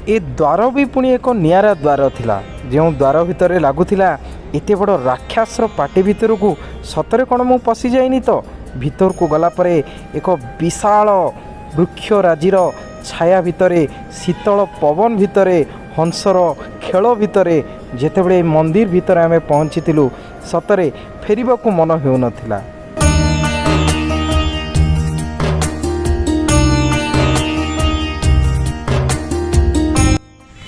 ଏ ଦ୍ୱାର ବି ପୁଣି ଏକ ନିଆରା ଦ୍ୱାର ଥିଲା, ଯେଉଁ ଦ୍ୱାର ଭିତରେ ଲାଗୁଥିଲା ଏତେ ବଡ଼ ରାକ୍ଷସର ପାଟି ଭିତରକୁ ସତରେ କ'ଣ ମୁଁ ପଶିଯାଇନି ତ? ଭିତରକୁ ଗଲା ପରେ ଏକ ବିଶାଳ ବୃକ୍ଷରାଜିର ଛାୟା ଭିତରେ, ଶୀତଳ ପବନ ଭିତରେ, ହଂସର ଖେଳ ଭିତରେ ଯେତେବେଳେ ଏ ମନ୍ଦିର ଭିତରେ ଆମେ ପହଞ୍ଚିଥିଲୁ, ସତରେ ଫେରିବାକୁ ମନ ହେଉନଥିଲା।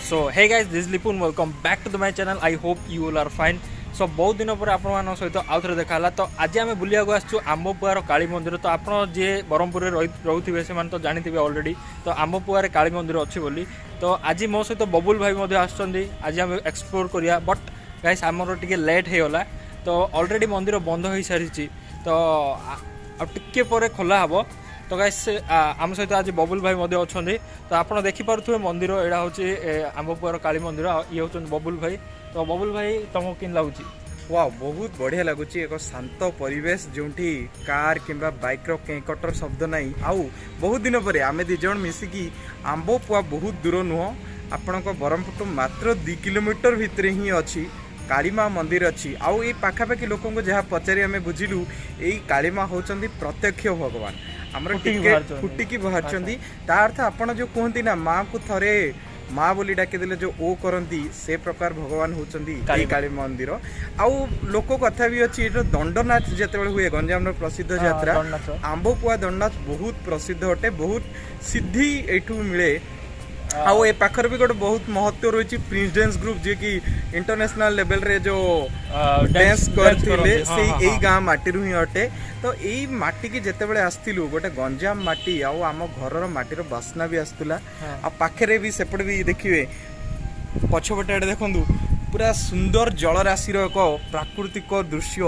So hey guys, this is Lipun. Welcome back to my channel. I hope you all are fine. So ବହୁତ ଦିନ ପରେ ଆପଣମାନଙ୍କ ସହିତ ଆଉ ଥରେ ଦେଖା ହେଲା। ତ ଆଜି ଆମେ ବୁଲିବାକୁ ଆସିଛୁ ଆମ୍ବପୁଆର କାଳୀ ମନ୍ଦିର। ତ ଆପଣ ଯିଏ ବ୍ରହ୍ମପୁରରେ ରହୁଥିବେ, ସେମାନେ ତ ଜାଣିଥିବେ ଅଲରେଡ଼ି ତ ଆମ୍ବପୁଆରେ କାଳୀ ମନ୍ଦିର ଅଛି ବୋଲି। ତ ଆଜି ମୋ ସହିତ ବବୁଲ ଭାଇ ମଧ୍ୟ ଆସୁଛନ୍ତି। ଆଜି ଆମେ ଏକ୍ସପ୍ଲୋର କରିବା। ବଟ୍ ଗାଇସ୍, ଆମର ଟିକେ ଲେଟ୍ ହେଇଗଲା। ତ ଅଲରେଡ଼ି ମନ୍ଦିର ବନ୍ଦ ହୋଇସାରିଛି, ତ ଆଉ ଟିକେ ପରେ ଖୋଲା ହେବ। ତ ଗାଇସ୍, ଆମ ସହିତ ଆଜି ବବୁଲ ଭାଇ ମଧ୍ୟ ଅଛନ୍ତି। ତ ଆପଣ ଦେଖିପାରୁଥିବେ ମନ୍ଦିର, ଏଇଟା ହେଉଛି ଆମ୍ବପୁଆର କାଳୀ ମନ୍ଦିର ଆଉ ଇଏ ହେଉଛନ୍ତି ବବୁଲ ଭାଇ। ତ ବବୁଲ ଭାଇ, ତମକୁ କେମିତି ଲାଗୁଛି? ୱାଓ, ବହୁତ ବଢ଼ିଆ ଲାଗୁଛି। ଏକ ଶାନ୍ତ ପରିବେଶ, ଯେଉଁଠି କାର୍ କିମ୍ବା ବାଇକ୍ର କେଁ କଟର ଶବ୍ଦ ନାହିଁ। ଆଉ ବହୁତ ଦିନ ପରେ ଆମେ ଦୁଇ ଜଣ ମିଶିକି ଆମ୍ବପୁଆ, ବହୁତ ଦୂର ନୁହଁ, ଆପଣଙ୍କ ବ୍ରହ୍ମପୁରଠୁ ମାତ୍ର 2 କିଲୋମିଟର ଭିତରେ ହିଁ ଅଛି, କାଳୀମା ମନ୍ଦିର ଅଛି। ଆଉ ଏଇ ପାଖାପାଖି ଲୋକଙ୍କୁ ଯାହା ପଚାରି ଆମେ ବୁଝିଲୁ, ଏଇ କାଳୀମା ହେଉଛନ୍ତି ପ୍ରତ୍ୟକ୍ଷ ଭଗବାନ ଆମର। ଫୁଟିକି ଟିକେ ବାହାରିଛନ୍ତି। ଫୁଟିକି ବାହାରିଛନ୍ତି। ତା ଅର୍ଥ ଆପଣ ଯେଉଁ କୁହନ୍ତି ନା, ମାଆଙ୍କୁ ଥରେ ମା ବୋଲି ଡାକିଦେଲେ ଯେଉଁ ଓ କରନ୍ତି, ସେ ପ୍ରକାର ଭଗବାନ ହେଉଛନ୍ତି ଏଇ କାଳୀ ମା। କାଳୀ ମନ୍ଦିର। ଆଉ ଲୋକ କଥା ବି ଅଛି, ଏଇଟା ଦଣ୍ଡନାଚ ଯେତେବେଳେ ହୁଏ, ଗଞ୍ଜାମର ପ୍ରସିଦ୍ଧ ଯାତ୍ରା ଦଣ୍ଡନାଚ। ଆମ୍ବପୁଆ ଦଣ୍ଡନାଚ ବହୁତ ପ୍ରସିଦ୍ଧ ଅଟେ। ବହୁତ ସିଦ୍ଧି ଏଇଠୁ ମିଳେ। ଆଉ ଏ ପାଖରେ ବି ଗୋଟେ ବହୁତ ମହତ୍ଵ ରହିଛି, ପ୍ରିନ୍ସ ଡ୍ୟାନ୍ସ ଗ୍ରୁପ, ଯିଏକି ଇଣ୍ଟରନ୍ୟାସନାଲ ଲେଭେଲରେ ଯୋଉ ଡ୍ୟାନ୍ସ କରିଥିଲେ, ସେଇ ଏଇ ଗାଁ ମାଟିରୁ ହିଁ ଅଟେ। ତ ଏଇ ମାଟିକି ଯେତେବେଳେ ଆସିଥିଲୁ, ଗୋଟେ ଗଞ୍ଜାମ ମାଟି ଆଉ ଆମ ଘରର ମାଟିର ବାସ୍ନା ବି ଆସୁଥିଲା। ଆଉ ପାଖରେ ବି ସେପଟେ ବି ଦେଖିବେ, ପଛପଟେ ଆଡ଼େ ଦେଖନ୍ତୁ, ପୁରା ସୁନ୍ଦର ଜଳରାଶିର ଏକ ପ୍ରାକୃତିକ ଦୃଶ୍ୟ।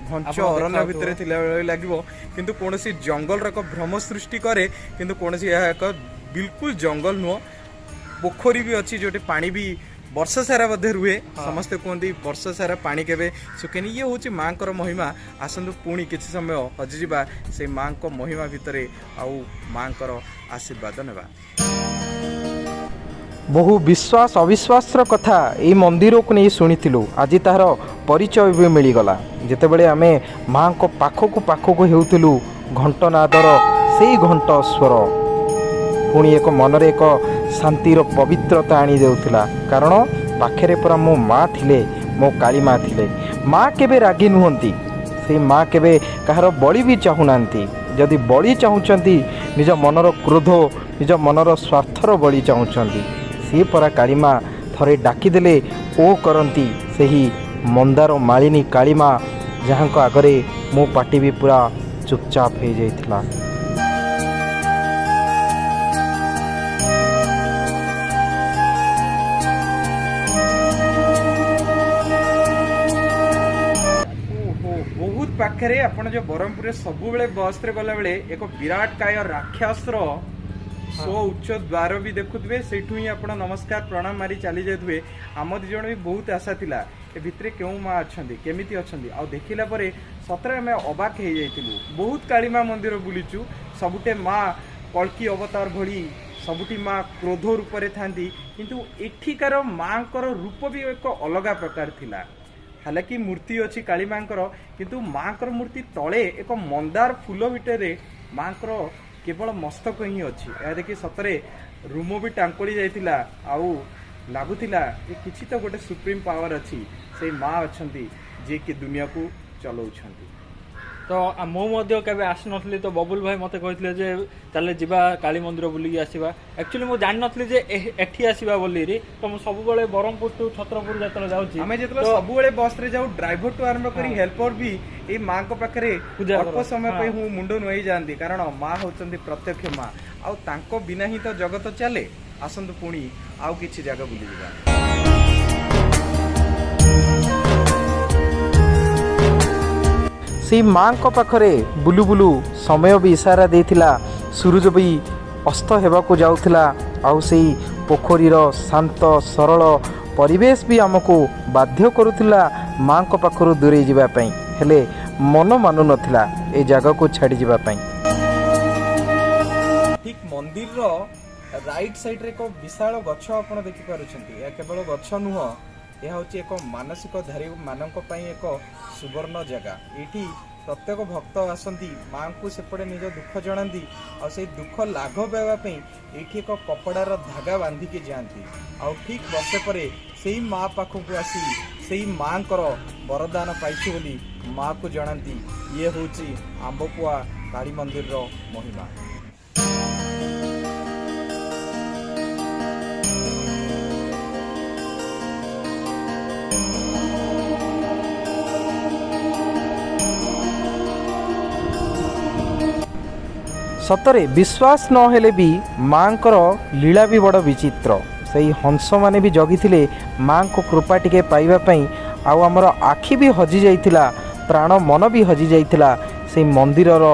ଘଞ୍ଚ ଆପଣ ଅରଣ୍ୟ ଦେଖାଯାଉଥିବ। ଭିତରେ ଥିଲା ଭଳି ଲାଗିବ, କିନ୍ତୁ କୌଣସି ଜଙ୍ଗଲର ଏକ ଭ୍ରମ ସୃଷ୍ଟି କରେ, କିନ୍ତୁ କୌଣସି ଏହା ଏକ ବିଲକୁଲ ଜଙ୍ଗଲ ନୁହଁ। ପୋଖରୀ ବି ଅଛି, ଯୋଉଠି ପାଣି ବି ବର୍ଷ ସାରା ବୋଧେ ରୁହେ। ସମସ୍ତେ କୁହନ୍ତି ବର୍ଷ ସାରା ପାଣି କେବେ ଶୁଖେନି। ଇଏ ହେଉଛି ମାଙ୍କର ମହିମା। ଆସନ୍ତୁ, ପୁଣି କିଛି ସମୟ ହଜିଯିବା ସେଇ ମାଙ୍କ ମହିମା ଭିତରେ ଆଉ ମାଙ୍କର ଆଶୀର୍ବାଦ ନେବା। ବହୁ ବିଶ୍ୱାସ ଅବିଶ୍ୱାସର କଥା ଏଇ ମନ୍ଦିରକୁ ନେଇ ଶୁଣିଥିଲୁ, ଆଜି ତାହାର ପରିଚୟ ବି ମିଳିଗଲା। ଯେତେବେଳେ ଆମେ ମାଙ୍କ ପାଖକୁ ପାଖକୁ ହେଉଥିଲୁ, ଘଣ୍ଟନାଦର ସେଇ ଘଣ୍ଟ ସ୍ୱର ପୁଣି ଏକ ମନରେ ଏକ ଶାନ୍ତିର ପବିତ୍ରତା ଆଣି ଦେଉଥିଲା, କାରଣ ପାଖରେ ପରା ମୋ ମା ଥିଲେ, ମୋ କାଳୀ ମା ଥିଲେ। ମା କେବେ ରାଗି ନୁହନ୍ତି, ସେଇ ମା କେବେ କାହାର ବଳି ବି ଚାହୁଁନାହାନ୍ତି। ଯଦି ବଳି ଚାହୁଁଛନ୍ତି, ନିଜ ମନର କ୍ରୋଧ, ନିଜ ମନର ସ୍ୱାର୍ଥର ବଳି ଚାହୁଁଛନ୍ତି। ସିଏ ପରା କାଳୀମା, ଥରେ ଡାକିଦେଲେ ଓ କରନ୍ତି। ସେହି ମନ୍ଦାର ମାଳିନୀ କାଳୀମା, ଯାହାଙ୍କ ଆଗରେ ମୋ ପାଟି ବି ପୁରା ଚୁପଚାପ ହେଇଯାଇଥିଲା। ଓହୋ, ବହୁତ ପାଖରେ। ଆପଣ ଯୋଉ ବ୍ରହ୍ମପୁରରେ ସବୁବେଳେ ବସରେ ଗଲାବେଳେ ଏକ ବିରାଟ କାୟ ରାକ୍ଷସର ଉଚ୍ଚ ଦ୍ୱାର ବି ଦେଖୁଥିବେ, ସେଇଠୁ ହିଁ ଆପଣ ନମସ୍କାର ପ୍ରଣାମ ମାରି ଚାଲି ଯାଉଥିବେ। ଆମ ଦି ଜଣ ବି ବହୁତ ଆଶା ଥିଲା, ଏ ଭିତରେ କେଉଁ ମା ଅଛନ୍ତି, କେମିତି ଅଛନ୍ତି। ଆଉ ଦେଖିଲା ପରେ ସତରେ ଆମେ ଅବାକ ହେଇଯାଇଥିଲୁ। ବହୁତ କାଳୀମା ମନ୍ଦିର ବୁଲିଛୁ, ସବୁଟେ ମା କଳ୍କି ଅବତାର ଭଳି, ସବୁଠି ମା କ୍ରୋଧ ରୂପରେ ଥାନ୍ତି, କିନ୍ତୁ ଏଠିକାର ମାଙ୍କର ରୂପ ବି ଏକ ଅଲଗା ପ୍ରକାର ଥିଲା। ହାଲାକି ମୂର୍ତ୍ତି ଅଛି କାଳୀ ମାଙ୍କର, କିନ୍ତୁ ମାଙ୍କର ମୂର୍ତ୍ତି ତଳେ ଏକ ମନ୍ଦାର ଫୁଲ ଭିତରେ ମାଙ୍କର କେବଳ ମସ୍ତକ ହିଁ ଅଛି। ଏହା ଦେଖି ସତରେ ରୁମ ବି ଟାଙ୍କୁଳି ଯାଇଥିଲା ଆଉ ଲାଗୁଥିଲା ଯେ କିଛି ତ ଗୋଟେ ସୁପ୍ରିମ ପାୱାର ଅଛି, ସେଇ ମା ଅଛନ୍ତି ଯିଏକି ଦୁନିଆକୁ ଚଲାଉଛନ୍ତି। ତ ମୁଁ ମଧ୍ୟ କେବେ ଆସିନଥିଲି। ତ ବବୁଲ ଭାଇ ମୋତେ କହିଥିଲେ ଯେ ଚାଲେ ଯିବା, କାଳୀ ମନ୍ଦିର ବୁଲିକି ଆସିବା। ଆକ୍ଚୁଆଲି ମୁଁ ଜାଣିନଥିଲି ଯେ ଏଠି ଆସିବା ବୋଲିରି। ତ ମୁଁ ସବୁବେଳେ ବ୍ରହ୍ମପୁର ଟୁ ଛତ୍ରପୁର ଯେତେବେଳେ ଯାଉଛି, ଆମେ ଯେତେବେଳେ ସବୁବେଳେ ବସରେ ଯାଉ, ଡ୍ରାଇଭର ଠୁ ଆରମ୍ଭ କରି ହେଲ୍ପର ବି ଏଇ ମାଙ୍କ ପାଖରେ ପୂଜା ଅଳ୍ପ କରନ୍ତି। ସମୟ ପାଇଁ ମୁଁ ମୁଣ୍ଡ ନୁଆଇ ଯାଆନ୍ତି, କାରଣ ମା ହଉଛନ୍ତି ପ୍ରତ୍ୟକ୍ଷ ମା ଆଉ ତାଙ୍କ ବିନା ହିଁ ତ ଜଗତ ଚାଲେ। ଆସନ୍ତୁ, ପୁଣି ଆଉ କିଛି ଜାଗା ବୁଲିଯିବା। ସେଇ ମାଙ୍କ ପାଖରେ ବୁଲୁ ବୁଲୁ ସମୟ ବି ଇସାରା ଦେଇଥିଲା, ସୂରୁଜ ବି ଅସ୍ତ ହେବାକୁ ଯାଉଥିଲା। ଆଉ ସେଇ ପୋଖରୀର ଶାନ୍ତ ସରଳ ପରିବେଶ ବି ଆମକୁ ବାଧ୍ୟ କରୁଥିଲା ମାଙ୍କ ପାଖରୁ ଦୂରେଇ ଯିବା ପାଇଁ, ହେଲେ ମନ ମାନୁନଥିଲା ଏ ଜାଗାକୁ ଛାଡ଼ି ଯିବା ପାଇଁ। ଠିକ ମନ୍ଦିରର ରାଇଟ୍ ସାଇଡ୍ରେ ଏକ ବିଶାଳ ଗଛ ଆପଣ ଦେଖିପାରୁଛନ୍ତି। ଏହା କେବଳ ଗଛ ନୁହଁ, ଏହା ହେଉଛି ଏକ ମାନସିକଧାରୀ ମାନଙ୍କ ପାଇଁ ଏକ ସୁବର୍ଣ୍ଣ ଜାଗା। ଏଇଠି ପ୍ରତ୍ୟେକ ଭକ୍ତ ଆସନ୍ତି, ମାଆଙ୍କୁ ସେପଟେ ନିଜ ଦୁଃଖ ଜଣାନ୍ତି, ଆଉ ସେଇ ଦୁଃଖ ଲାଘବ ହେବା ପାଇଁ ଏଇଠି ଏକ କପଡ଼ାର ଧାଗା ବାନ୍ଧିକି ଯାଆନ୍ତି, ଆଉ ଠିକ୍ ବର୍ଷେ ପରେ ସେଇ ମା ପାଖକୁ ଆସି ସେଇ ମାଆଙ୍କର ବରଦାନ ପାଇଛୁ ବୋଲି ମାଆକୁ ଜଣାନ୍ତି। ଇଏ ହେଉଛି ଆମ୍ବପୁଆ କାଳୀ ମନ୍ଦିରର ମହିମା। ସତରେ ବିଶ୍ୱାସ ନହେଲେ ବି ମାଆଙ୍କର ଲୀଳା ବି ବଡ଼ ବିଚିତ୍ର। ସେଇ ହଂସମାନେ ବି ଜଗିଥିଲେ ମାଆଙ୍କ କୃପା ଟିକେ ପାଇବା ପାଇଁ, ଆଉ ଆମର ଆଖି ବି ହଜିଯାଇଥିଲା, ପ୍ରାଣ ମନ ବି ହଜିଯାଇଥିଲା ସେଇ ମନ୍ଦିରର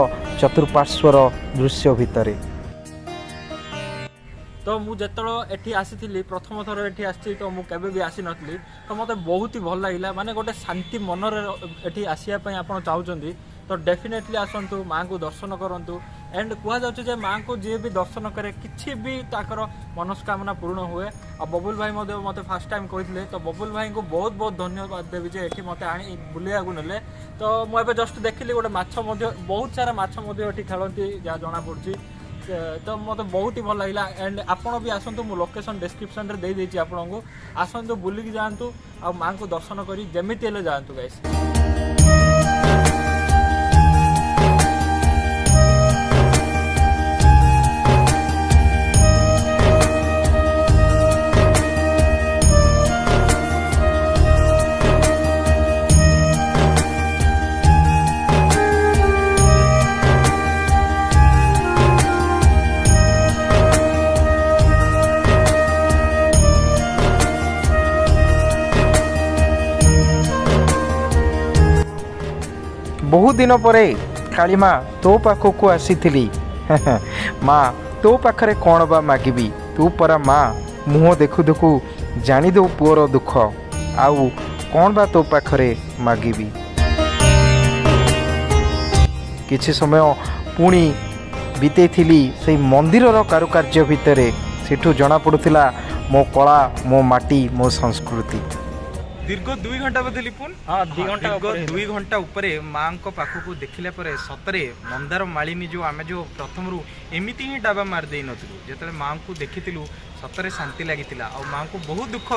ଚତୁଃପାର୍ଶ୍ୱର ଦୃଶ୍ୟ ଭିତରେ। ତ ମୁଁ ଯେତେବେଳେ ଏଠି ଆସିଥିଲି, ପ୍ରଥମ ଥର ଏଠି ଆସିଛି, ତ ମୁଁ କେବେ ବି ଆସିନଥିଲି, ତ ମୋତେ ବହୁତ ହି ଭଲ ଲାଗିଲା। ମାନେ ଗୋଟେ ଶାନ୍ତି ମନରେ ଏଠି ଆସିବା ପାଇଁ ଆପଣ ଚାହୁଁଛନ୍ତି ତ ଡେଫିନେଟଲି ଆସନ୍ତୁ, ମାଆଙ୍କୁ ଦର୍ଶନ କରନ୍ତୁ। ଆଣ୍ଡ କୁହାଯାଉଛି ଯେ ମାଆଙ୍କୁ ଯିଏ ବି ଦର୍ଶନ କରେ କିଛି ବି ତାଙ୍କର ମନସ୍କାମନା ପୂରଣ ହୁଏ। ଆଉ ବବୁଲ ଭାଇ ମଧ୍ୟ ମୋତେ ଫାର୍ଷ୍ଟ ଟାଇମ୍ କହିଥିଲେ, ତ ବବୁଲ ଭାଇଙ୍କୁ ବହୁତ ବହୁତ ଧନ୍ୟବାଦ ଦେବି ଯେ ଏଠି ମୋତେ ଆଣି ବୁଲିବାକୁ ନେଲେ। ତ ମୁଁ ଏବେ ଜଷ୍ଟ ଦେଖିଲି ଗୋଟେ ମାଛ ମଧ୍ୟ, ବହୁତ ସାରା ମାଛ ମଧ୍ୟ ଏଠି ଖେଳନ୍ତି ଯାହା ଜଣାପଡ଼ୁଛି। ତ ମୋତେ ବହୁତ ହି ଭଲ ଲାଗିଲା। ଆଣ୍ଡ ଆପଣ ବି ଆସନ୍ତୁ, ମୁଁ ଲୋକେସନ୍ ଡେସ୍କ୍ରିପସନ୍ରେ ଦେଇଦେଇଛି ଆପଣଙ୍କୁ, ଆସନ୍ତୁ ବୁଲିକି ଯାଆନ୍ତୁ ଆଉ ମାଆଙ୍କୁ ଦର୍ଶନ କରି ଯେମିତି ହେଲେ ଯାଆନ୍ତୁ ଗାଇସ୍। ବହୁ ଦିନ ପରେ କାଳିମା ତୋ ପାଖକୁ ଆସିଥିଲି। ମା, ତୋ ପାଖରେ କ'ଣ ବା ମାଗିବି? ତୁ ପରା ମା, ମୁହଁ ଦେଖୁ ଦେଖୁ ଜାଣିଦେଉ ପୁଅର ଦୁଃଖ, ଆଉ କ'ଣ ବା ତୋ ପାଖରେ ମାଗିବି? କିଛି ସମୟ ପୁଣି ବିତେଇଥିଲି ସେଇ ମନ୍ଦିରର କାରୁକାର୍ଯ୍ୟ ଭିତରେ। ସେଠୁ ଜଣାପଡ଼ୁଥିଲା ମୋ କଳା, ମୋ ମାଟି, ମୋ ସଂସ୍କୃତି। ଦୀର୍ଘ 2 ଘଣ୍ଟା ବୋଧେ ଲିପୁନ? ହଁ, 2 ଘଣ୍ଟା। ଦୀର୍ଘ 2 ଘଣ୍ଟା ଉପରେ ମାଙ୍କ ପାଖକୁ ଦେଖିଲା ପରେ ସତରେ ମନ୍ଦାର ମାଳିନୀ ଯେଉଁ ଆମେ ଯେଉଁ ପ୍ରଥମରୁ ଏମିତି ହିଁ ଡାବା ମାରି ଦେଇନଥିଲୁ, ଯେତେବେଳେ ମାଙ୍କୁ ଦେଖିଥିଲୁ ସତରେ ଶାନ୍ତି ଲାଗିଥିଲା। ଆଉ ମାଙ୍କୁ ବହୁତ ଦୁଃଖ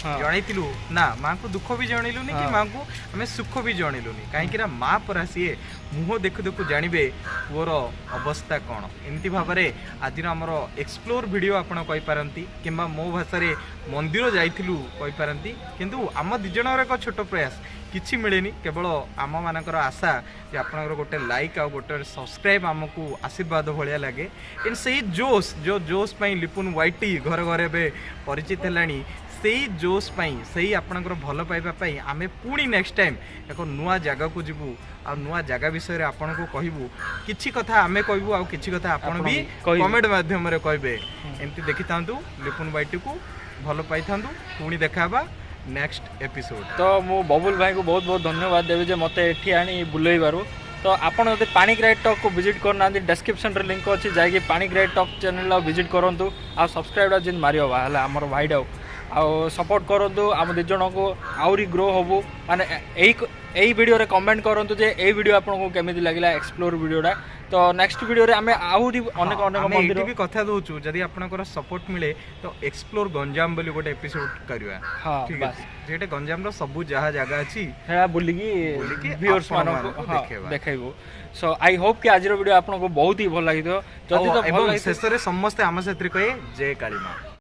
ଜଣେଇଥିଲୁ ନା, ମାଙ୍କୁ ଦୁଃଖ ବି ଜଣେଇଲୁନି କି ମାଙ୍କୁ ଆମେ ସୁଖ ବି ଜଣେଇଲୁନି, କାହିଁକି ନା ମା ପରା ସିଏ ମୁହଁ ଦେଖୁ ଦେଖୁ ଜାଣିବେ ପୁଅର ଅବସ୍ଥା କ'ଣ। ଏମିତି ଭାବରେ ଆଜିର ଆମର ଏକ୍ସପ୍ଲୋର ଭିଡ଼ିଓ ଆପଣ କହିପାରନ୍ତି କିମ୍ବା ମୋ ଭାଷାରେ ମନ୍ଦିର ଯାଇଥିଲୁ କହିପାରନ୍ତି, କିନ୍ତୁ ଆମ ଦୁଇ ଜଣଙ୍କର ଏକ ଛୋଟ ପ୍ରୟାସ, କିଛି ମିଳେନି, କେବଳ ଆମମାନଙ୍କର ଆଶା ଯେ ଆପଣଙ୍କର ଗୋଟେ ଲାଇକ୍ ଆଉ ଗୋଟେ ସବସ୍କ୍ରାଇବ୍ ଆମକୁ ଆଶୀର୍ବାଦ ଭଳିଆ ଲାଗେ। ଏଣ୍ଡ ସେଇ ଜୋସ୍, ଯେଉଁ ଜୋସ୍ ପାଇଁ ଲିପୁନ ୱାଇଟି ଘରେ ଘରେ ଏବେ ପରିଚିତ ହେଲାଣି, ସେଇ ଜୋସ୍ ପାଇଁ, ସେଇ ଆପଣଙ୍କର ଭଲ ପାଇବା ପାଇଁ ଆମେ ପୁଣି ନେକ୍ସଟ ଟାଇମ୍ ଏକ ନୂଆ ଜାଗାକୁ ଯିବୁ ଆଉ ନୂଆ ଜାଗା ବିଷୟରେ ଆପଣଙ୍କୁ କହିବୁ। କିଛି କଥା ଆମେ କହିବୁ ଆଉ କିଛି କଥା ଆପଣ ବି କମେଣ୍ଟ ମାଧ୍ୟମରେ କହିବେ। ଏମିତି ଦେଖିଥାନ୍ତୁ ଲିପୁନ ୱାଇଟିକୁ, ଭଲ ପାଇଥାନ୍ତୁ। ପୁଣି ଦେଖା ହେବା ନେକ୍ସଟ ଏପିସୋଡ। ତ ମୁଁ ବବୁଲ ଭାଇଙ୍କୁ ବହୁତ ବହୁତ ଧନ୍ୟବାଦ ଦେବି ଯେ ମୋତେ ଏଠି ଆଣି ବୁଲେଇବାରୁ। ତ ଆପଣ ଯଦି ପାଣିଗ୍ରାହୀ ଟକ୍କୁ ଭିଜିଟ୍ କରିନାହାନ୍ତି, ଡେସ୍କ୍ରିପସନ୍ରେ ଲିଙ୍କ୍ ଅଛି, ଯାଇକି ପାଣିଗ୍ରାହୀ ଟକ୍ ଚ୍ୟାନେଲ୍ ଭିଜିଟ୍ କରନ୍ତୁ ଆଉ ସବସ୍କ୍ରାଇବ୍ଟା ଯେମିତି ମାରିହେବା ହେଲା ଆମର ଭାଇଟାକୁ, ଆଉ ସପୋର୍ଟ କରନ୍ତୁ ଆମ ଦୁଇ ଜଣଙ୍କୁ, ଆହୁରି ଗ୍ରୋ ହେବୁ। ମାନେ ଏଇ ଭିଡ଼ିଓରେ କମେଣ୍ଟ କରନ୍ତୁ ଯେ ଏଇ ଭିଡ଼ିଓ ଆପଣଙ୍କୁ କେମିତି ଲାଗିଲା, ଏକ୍ସପ୍ଲୋର ଭିଡ଼ିଓଟା। ତ ନେକ୍ସଟ ଭିଡ଼ିଓରେ ଆମେ ଆହୁରି ଅନେକ ଅନେକ ମନ୍ଦିର ବି କଥା ଦଉଛୁ, ଯଦି ଆପଣଙ୍କର ସପୋର୍ଟ ମିଳେ ତ ଏକ୍ସପ୍ଲୋର ଗଞ୍ଜାମ ବୋଲି ଗୋଟେ ଏପିସୋଡ କରିବା। ହଁ, ବାସ୍ ଯେଟା ଗଞ୍ଜାମର ସବୁ ଯାହା ଜାଗା ଅଛି ସେଟା ବୁଲିକି ଭିଉଅର୍ସ ମାନଙ୍କୁ ଦେଖେଇବୁ। ସୋ I Hope କି ଆଜିର ଭିଡ଼ିଓ ଆପଣଙ୍କୁ ବହୁତ ହି ଭଲ ଲାଗିଥିବ। ଯଦି ତ ଭଲ, ଶେଷରେ ସମସ୍ତେ ଆମ ସାଥିରେ କହିବେ ଜୟ କାଳୀ ମା।